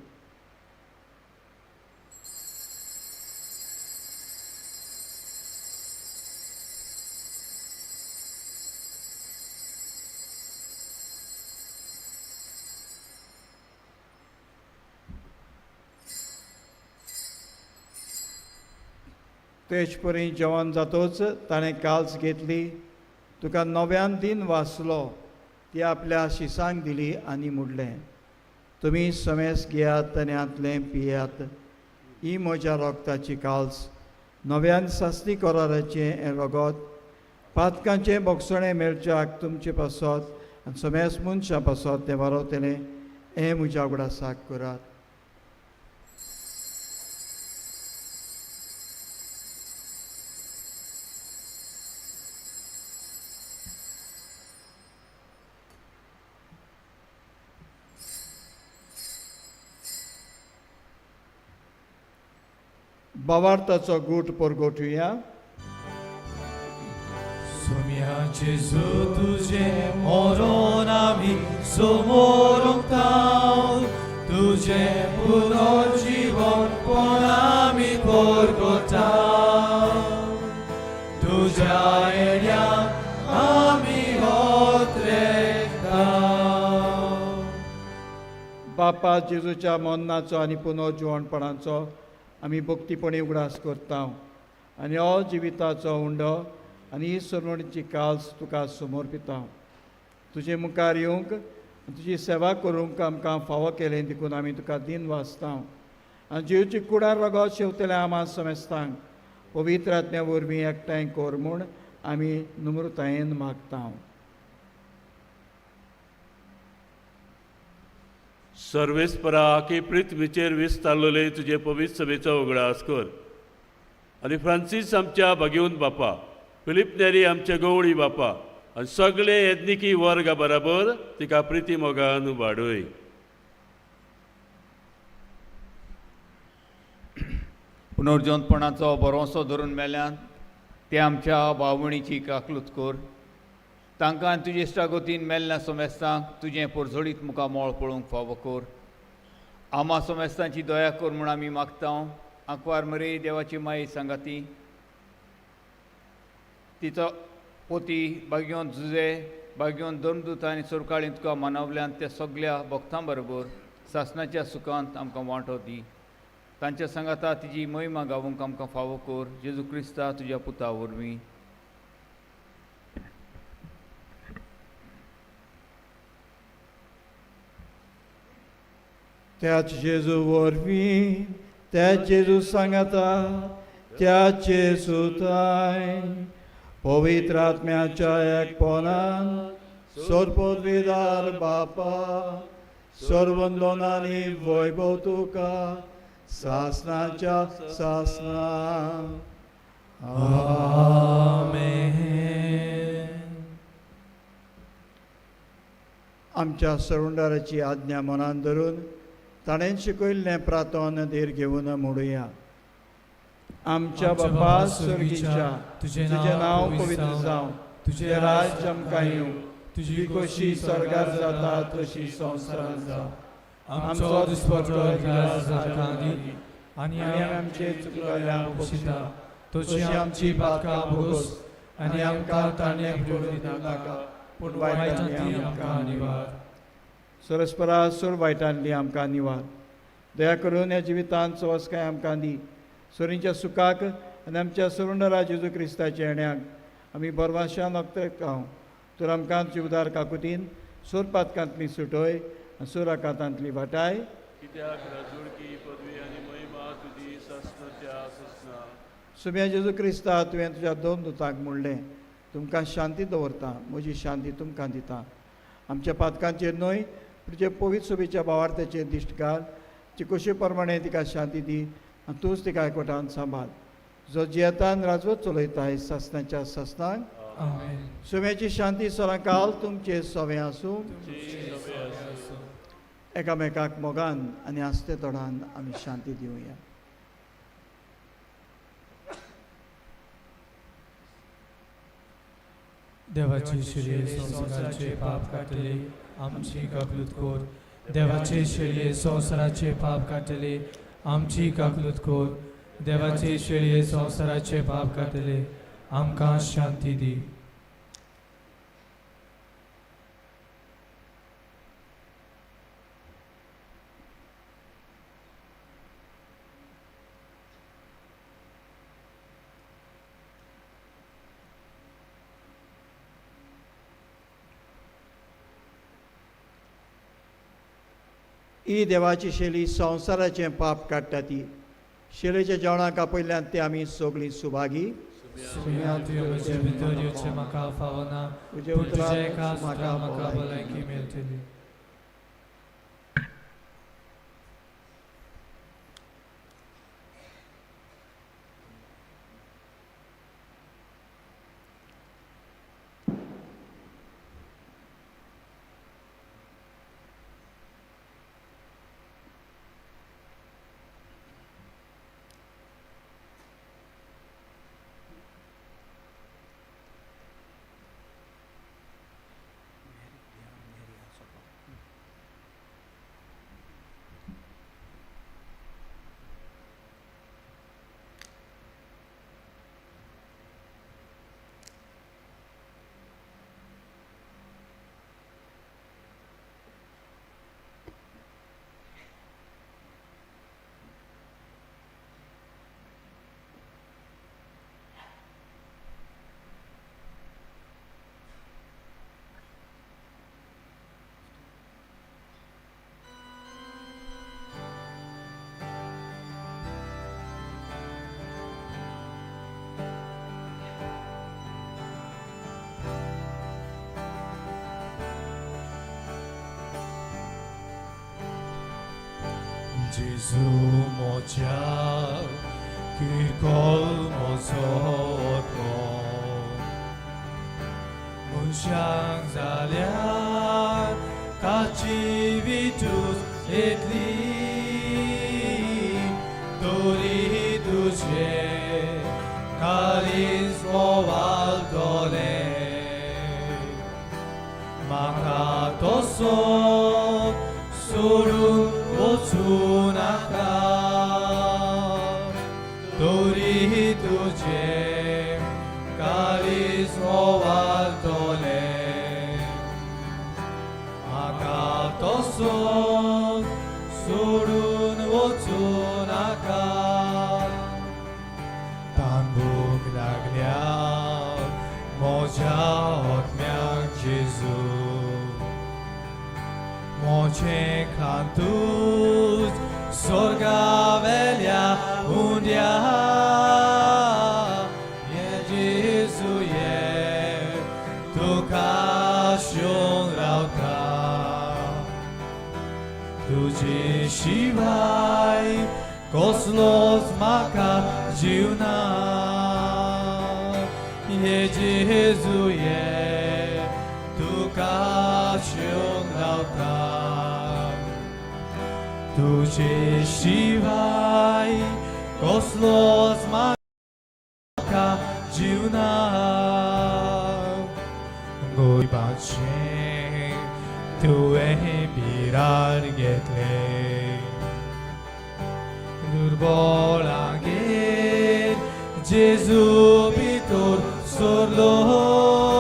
तेच परी जेवण जातोच ताणें काल्स घेतली, तुका नव्यान दिन वाचलो, ती आपल्या शिसांक दिली आनी म्हणलें, तुमी समेस घेयात आनी हांतलें पियात, ही म्हज्या रगताची काल्स, नव्यान सासणी कराराचें हें रगत, पातकांचें बोगसणें मेळच्याक तुमचे पासत आनी समेस मनशां पासत तें वारवतलें, हें म्हज्या उगडासाक करात. बावार्थाचो गूट परगोटुया. सोम्या जेजू तुझे मरण आमी समोरूंक ताव, तुझे पुनर्जीवन पण आमी परगोटाव, तुझ्या येण्या आमी ओत्रेताव. बापा, जेजूच्या मरणाचो आनी पुनर्जिवणपणाचो आमी भक्तीपणी उगडास करता आनी हो जिविताचो उंडो आनी ही सरवणीची काल्स तुका समर्पिता. तुजे मुखार येवंक तुजी सेवा करूंक आमकां फावो केलें देखून आमी तुका दिन वाचता आनी जिवची कुडार रगत शेवतले आमा समेस्तांक पवित्र आत्म्या वरवीं एकठांय कर म्हूण आमी नम्रतायेन मागता. सर्वेस्परा आखी पृथ्वीचेर विस्तारलेले तुजे पवित्र सभेचो उगडास कर. आनी फ्रांसीस आमच्या भागेवन बापा, फिलीप नेरी आमच्या गवळी बापा आनी सगळे येदनिकी वर्गा बराबर तिका प्रिती मोगान वाडय. पुनर्जनपणाचो भरोसो धरून मेल्यान ते आमच्या भावणीची काकलूत कर. तांकां आनी तुजे इश्टागतीन मेल्ल्या सोमेस्तांक तुजें पोरजोळीत मुखार मोळ पळोवंक फावो कर. आमा सोमेस्तांची दया कर म्हूण आमी मागता. आंकवार मरे देवाची माई सांगाती तिचो पोती बागयोन जुजे बागयोन धर्मदूत आनी सोरकाळीं तुका मानवल्यान त्या सगल्या भक्तां बरोबर सासणाच्या सुखांत आमकां वांटो दी. तांच्या सांगाता तिजी महिमा गावूंक आमकां फावो कर. जेजू क्रिस्ता तुज्या पुता वरवीं. त्याच जेजू वरवीं, त्याच जेजू सांगाता, त्याच जेजूताय पवित्र आत्म्याच्या एकपणान सर्वपदवीदार बापा सर्वंदनानी वैभव तुका सासनाच्या सासना. आमेन. आमच्या सरुंडाराची आज्ञा मनान धरून ताणें शिकयल्लें प्रार्थना धीर घेवन म्हणुया. आमच्या बापा स्वर्गीच्या, तुजें नांव पवित्र जावं, तुजें राज्य आमकां येवं, तुजी खोशी स्वर्गार जाता तशी संवसारांत जावं. आमचो दिसपट्टो ग्रास आमकां दी आनी आनी आमचे चुकलेल्यांक बक्षिता तशी आमची पातकां भोगोस आनी आमकां ताणें करूं नाका पूण वायटांतली आमकां निवार. सरस्परा सोड वायटांतली आमकां निवार. दया करून ह्या जिवितांत सवसकाय आमकां दी. सोरींच्या सुखाक आनी आमच्या सरुंडरा जेजू क्रिस्ताच्या येण्याक आमी बरवाशान नकता. तर आमकां तुजे उदार काकुतीन सोर पातकांतली सुटय आनी सोर आकांतांतली वाटाय. कित्याक राजवडकी पदवी आनी महिमा तुजी सासणाच्या सासणा. सुम्या जेजू क्रिस्ता, तुवें तुज्या दोन दुतांक म्हणलें, तुमकां शांती दवरता, म्हजी शांती तुमकां दिता. आमच्या पातकांचेर न्हय तुजे पवित्र सोबेच्या भावार्थाचेर दिश्ट घाल. चिकोशे प्रमाणे तिका शांती दी आनी तूंच तिका एकवटान सांबाळ, जो जियेतान राजवत चलयताय सासणाच्या सासणाक. आमेन. सुम्याची शांती सदांकाल तुमचे सवे आसूं. एकामेकाक मोगान आनी आस्ते तोडान आमी शांती दिवया. देवाचे शेळये संवसाराचे पाप काडटले आमची काकलूत कर. देवाचे शेळये संवसाराचे पाप काडटले आमची काकलूत कर. देवाचे शेळये संवसाराचे पाप काडटले आमकां शांती दी. ही देवाची शेली संवसाराचें पाप काडटा ती शेलेच्या जेवणाक आपयल्ल्यान ते आमी सगळीं सुभागी. सुम्या तुवें म्हजे भितर येवचें म्हाका फावना, तुज्या पूण तुज्या उतरान एका म्हाका सुत्रान म्हाका भलायकी भलायकी मेळटली. Gesù mocia किरकोळ म्हजो आत्मो मनशांक जाल्यार ताची विटूच येतली तरी तुजें काळीज मोवालतलें म्हाका तसो सोडून वचूं नाका तरी तुजें काळीज मोवालतलें म्हाका तसो सोडून वचूं नाका तांबूक लागल्या म्हज्या आत्म्याक जेजू म्हजें खांतूच स्वर्गावेल्या उंड्या ये जेजू ये तुका शिवंक रावता तुजे शिवाय कसलोच म्हाका जीव ना ये जेजू ये तुका शिवंक रावता तुजे शिवाय कसलोच म्हाका जीव ना गरिबाचें तुवें बिराड घेतलें दुर्बळागेर जेजू भितर सरलोय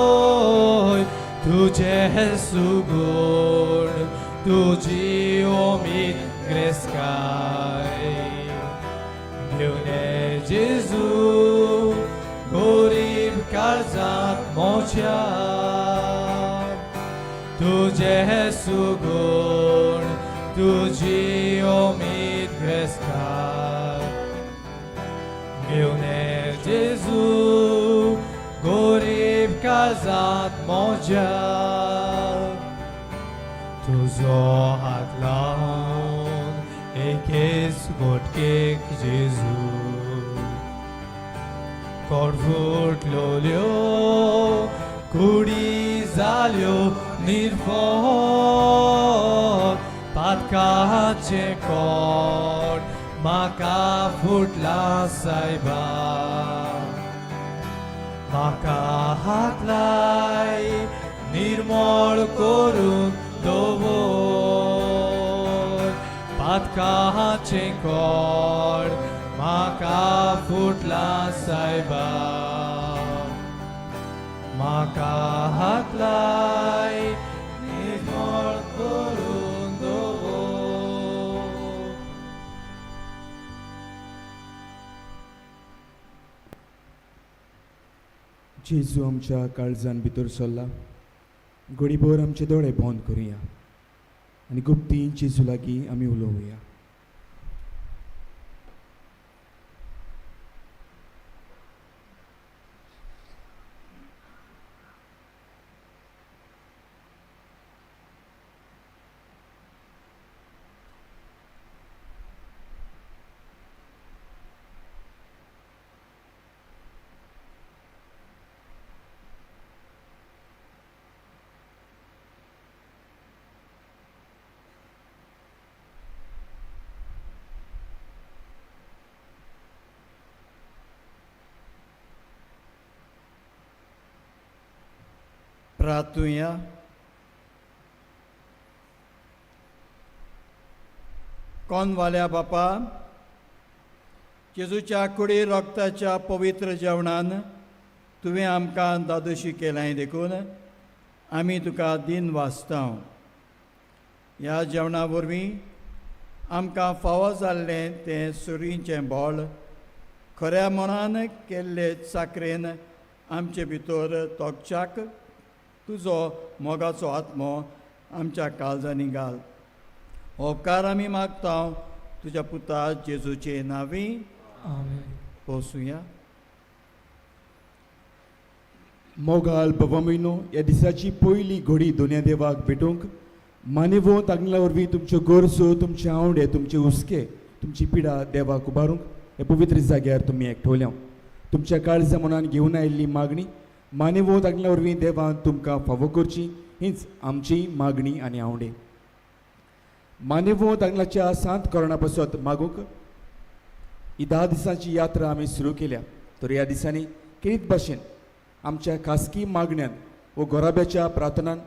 तुजें सुगूण तुजी उमेद ग्रेस्काय घेवन जेजू गरीब काळजांत म्हज्या तुजें सुगूण तुजी उमेद ग्रेस्काय घेवन जेजू गरीब काळजांत म्हज्या तुजो हात लावन एकेच घटकेक जेजू कोड फुटलोल्यो कुडी जाल्यो निर्फळ पातकाचें कोड म्हाका फुटला सायबा म्हाका हात लाय निर्मळ करून दवर पातकाचें कोड म्हाका फुटला सायबा म्हाका हात लाय निर्मळ करून दवर. जेजू आमच्या काळजान भितर सरला. घडीभर आमचे दोळे बंद करुया आनी गुप्तीन जेजू लागीं आमी उलोवया. प्रार्थुया. कोनवाल्या बापा, जेजूच्या कुडी रक्ताच्या पवित्र जेवणान तुवें आमकां दादोशी केलाय देखून आमी तुका दिन वाचता. ह्या जेवणा वरवीं आमकां फावो जाल्लें तें सुरींचें बळ खऱ्या मनान केल्ले चाकरेन आमचे भितर तोखच्याक तुजो मोगाचो आत्मो आमच्या काळजांनी घाल. उपकार आमी मागता तुज्या पुता जेजूचे नांवी. आमेन. पोसुया. मोगाल बाबा म्हयनो ह्या दिसाची पयली घडी दोनया देवाक भेटूंक मानेवो तागला वरवीं तुमच्यो गरजो, तुमचे आवडे, तुमचे हुस्के, तुमची पिडा देवाक उबारूंक ह्या पवित्र जाग्यार तुमी एकठवल्या. तुमच्या काळजा मनान घेवन आयिल्ली मागणी मानेवत आगल्या वरवीं देवान तुमकां फावो करची हीच आमची मागणी आनी आवडे. मानेवत आगल्याच्या सांत करणा पासत मागूंक ही 10 दिसांची यात्रा आमी सुरू केल्या. तर ह्या दिसांनी केरीत भाशेन आमच्या खासगी मागण्यान व घराब्याच्या प्रार्थनान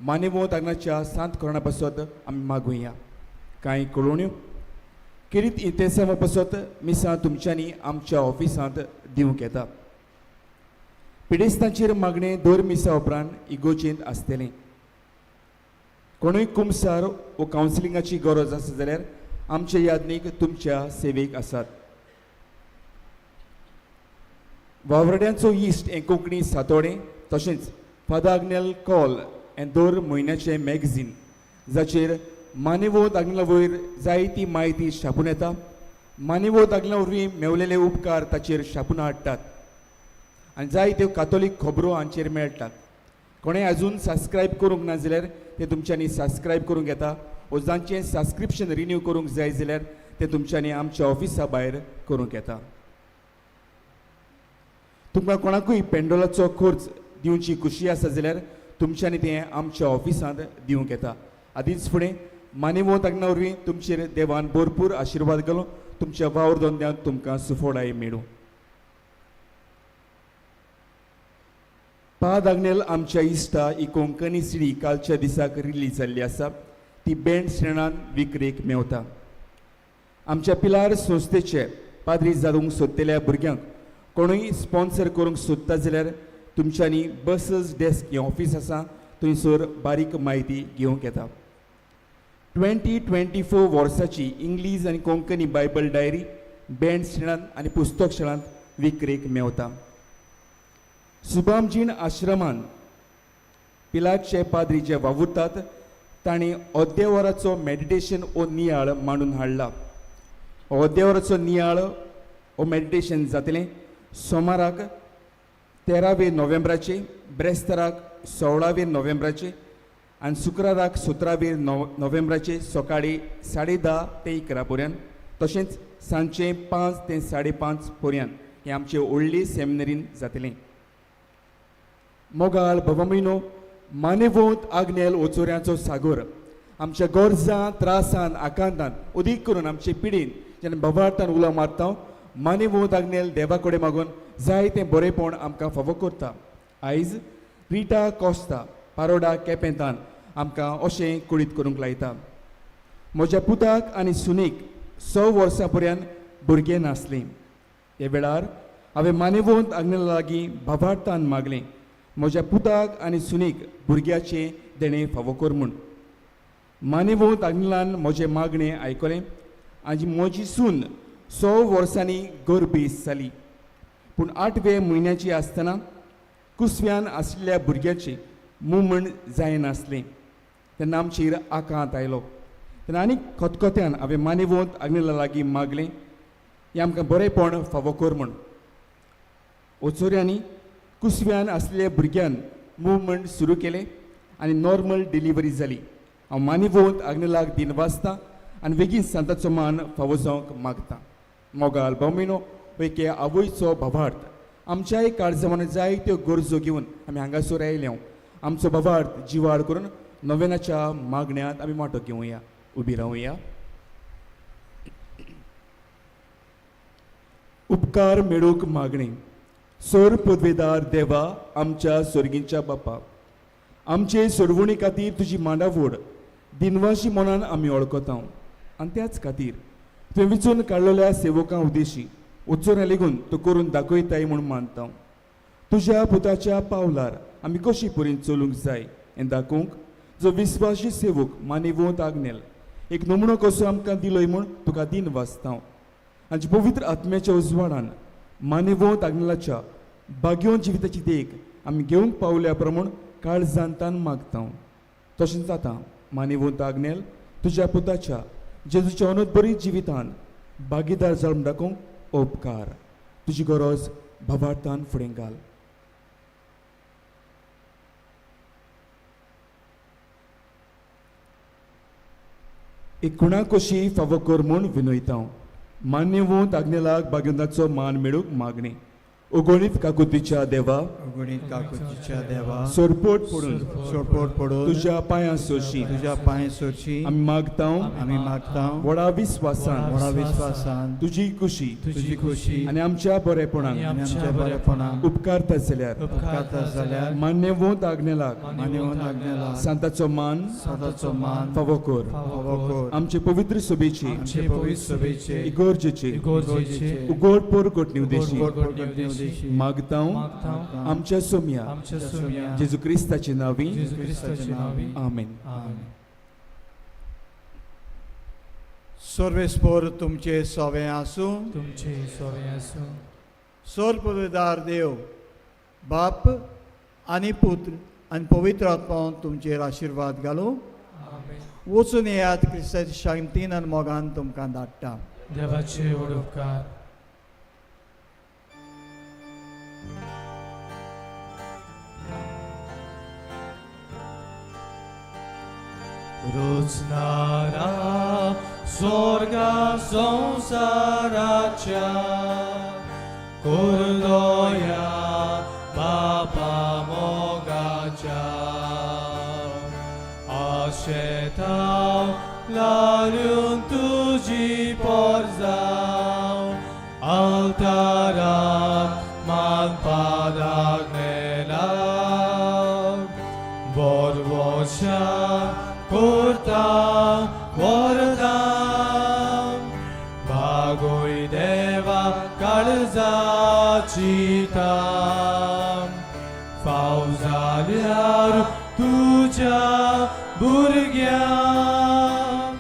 मानेवत आगल्याच्या सांत करणा पासत आमी मागुया. कांय कळोवण्यो केरीत इतेसांवा पासत मिसां तुमच्यांनी आमच्या ऑफिसांत दिवंक येता. पिडेस्तांचेर मागणें दर मिसा उपरांत इगोजेंत आसतलें. कोणूय कुमसार वो कावन्सिलिंगाची गरज आसा जाल्यार आमचे यादनीक तुमच्या सेवेक आसात. वावरड्यांचो इश्ट हें कोंकणी सातोडें तशेंच फादर आग्नेल कॉल हें दर म्हयन्याचें मॅगझीन जाचेर मानेवत आग्नेला वयर जायती म्हायती छापून येता. मानेवत आग्नेला वरवीं मेवलेले उपकार ताचेर छापून हाडटात आनी जायत्यो कातोलीक खबरो हांचेर मेळटात. कोणें आजून सबस्क्रायब करूंक ना जाल्यार तें तुमच्यांनी सबस्क्रायब करूंक येता वो जांचें सबस्क्रिप्शन रिन्यू करूंक जाय जाल्यार तें तुमच्यांनी आमच्या ऑफिसा भायर करूंक येता. तुमकां कोणाकूय पेंडोलाचो खर्च दिवची खुशी आसा जाल्यार तुमच्यांनी तें आमच्या ऑफिसांत दिवंक येता. आदींच फुडें मानेवत आग्ना वरवीं तुमचेर देवान भरपूर आशिर्वाद घालूं. तुमच्या वावर धंद्यांत तुमकां सुफोडाय मेळूं. पाद आग्नेल आमच्या इश्टा ही कोंकणी सिडी कालच्या दिसाक रिलीज जाल्ली आसा. ती बँड श्रेणान विक्रेक मेवता. आमच्या पिलार संस्थेचे पाद्री जावंक सोदतल्या भुरग्यांक कोणूय स्पॉन्सर करूंक सोदता जाल्यार तुमच्यांनी बसस डेस्क हें ऑफीस आसा थंयसर बारीक म्हायती घेवंक येता. 2024 वर्साची इंग्लीश आनी कोंकणी बायबल डायरी बँड श्रेणांत आनी पुस्तक शाळांत विक्रेक मेवता. सुभामजीण आश्रमान पिलाचे पाद्री जे वावुरतात तांणी अद्देवराचो मेडिटेशन हो नियाळ मांडून हाडला. अद्देवराचो नियाळ हो मेडिटेशन जातलें सोमाराक 13 नोव्हेंबराचे, ब्रेस्ताराक 16 नोव्हेंबराचे आनी शुक्राराक 17 नोव्हेंबराचे सकाळीं 10:30 ते 11 पर्यंत तशेंच सांजचे 5 ते 5:30 पर्यंत हें आमचे व्हडली सेमिनरीन जातलें. मोगाळ बाबा म्हयनो मानेवत आग्नेल ओचोऱ्यांचो सागोर आमच्या गरजां त्रासान आकांतान अदीक करून आमचे पिडीन जेन्ना बाबार्थान उलो मारता मानेवत आग्नेल देवा कडेन मागून जाय तें बरेंपण आमकां फावो करता. आयज रिटा कोस्ता पारोडा केपेंतान आमकां अशें कुळीत करूंक लायता. म्हज्या पुताक आनी सुनेक 6 वर्सां पर्यंत भुरगें नासलें. ह्या वेळार हांवें मानेवत आग्नेला लागीं बाबार्थान मागलें म्हज्या पुताक आनी सुनेक भुरग्याचें देणें फावो कर म्हूण. मानेवत आग्नेलान म्हजें मागणें आयकलें आनी म्हजी सून 6 वर्सांनी गर्भेस जाली. पूण 8वे म्हयन्याची आसतना कुसव्यान आशिल्ल्या भुरग्याचें मुमण जायनासलें. तेन्ना आमचेर आकांत आयलो. तेन्ना आनी खतखत्यान हांवें मानेवत आग्नेला लागीं मागलें हें आमकां बरेंपण फावो कर म्हूण. ओचोऱ्यांनी कुसव्यान आसलेल्या भुरग्यान मुवमेंट सुरू केलें आनी नॉर्मल डिलिव्हरी जाली. हांव मानेवत आग्नेलाक दिन वाचता आनी बेगीन सांताचो मान फावो जावंक मागता. मोगाल भावमिनो एके आवयचो भावार्थ आमच्याय काळजा जायत्यो गरजो घेवन आमी हांगासर आयले. आमचो भावार्थ जिवाळ करून नोवेनाच्या मागण्यांत आमी वांटो घेवया. उबी रावया. उपकार मेळूंक मागणी. सोर पदवेदार देवा आमच्या सोर्गींच्या बापा, आमचे सोडवणी खातीर तुजी मांडावड दिनवाशी मनान आमी वळखता आनी त्याच खातीर तुवें विचून काडलेल्या सेवकां उद्देशी उच्चोऱ्या लेगून तूं करून दाखयताय म्हूण मानता. तुज्या पुताच्या पावलार आमी कशी परीन चलूंक जाय हें दाखोवंक जो विस्वाशी सेवक मानेवत आग्नेल एक नमुनो कसो आमकां दिलोय म्हूण तुका दिन वाचता. आनी पवित्र आत्म्याच्या उजवाडान मानेवत आग्नेलाच्या भाग्योन जिविताची देख आमी घेवंक पावल्या प्रमाण काळजांतान मागता. तशेंच जाता मानेवत आग्नेल तुज्या पुताच्या जेजूच्या अनोदबरी जिवितान भागीदार जावन दाखोवंक उपकार. तुजी गरज भावार्थान फुडें घाल. एक कुणा कशी फावो कर म्हूण विनयता. मान्यवंत आग्नेलाक भाग्यवंताचो मान मेळूंक मागणी. उगोणीत काकुतीच्या देवा, अगणीत काकुतीच्या देवा, सोरपोट पडून सोडपोट पडून तुज्या पांयां सोशी तुज्या पांय सोरशी आमी मागता, आमी मागता, व्हडा विस्वासान व्हडा विस्वासान तुजी खुशी तुजी खुशी आनी आमच्या बरेपणान आनी आमच्या बरेपणान उपकारता जाल्यार उपकारता जाल्यार मान्यवंत आग्नेलाक मान्यवंत आग्नेलाक सांताचो मान सदाचो मान फावो कर. फावो कर. आमचे पवित्र सभेची आमचे पवित्र सभेचे इगोर्जेचे इगोर्जेचे उगोड पोरगोट निवदेशी गोड पोरगट निवदेशी मागता मागता आमच्या सोमया आमच्या सुम्या जेजू क्रिस्ताचे नांवी. जेजू क्रिस्ताचे नांवी. आमेन. आमेन. सर्वेस्पोर तुमचे सवे आसूं. तुमचे सोवे आसूं. सर्वदार देव बाप आनी पुत्र आनी पवित्र आत्मा तुमचेर आशिर्वाद घालूं. आमेन. वचून येयात, क्रिस्ताच्या शांतीन आनी मोगान तुमकां धाडटा. देवाचे व्हड उपकार. रोजनारा स्वर्गा संसाराच्या कोरदोया बापा मोगाच्या आशेताव लारून तुजी पोरजाव altaran मानपादाग्नेला बोरवोशा करता वरदान बागोय देवा काळजाची तान फाव जाल्यार तुज्या भुरग्यांक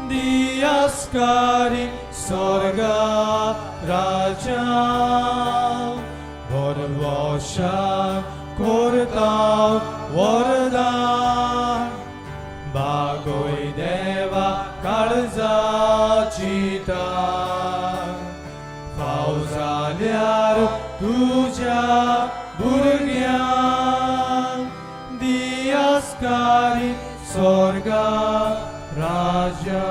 दियास्कारी स्वर्गा राजा बरवशा करता वरदान बागोय देवा काळजाची तान फाव जाल्यार तुज्या भुरग्यांक दियास्कारी स्वर्गा राजा.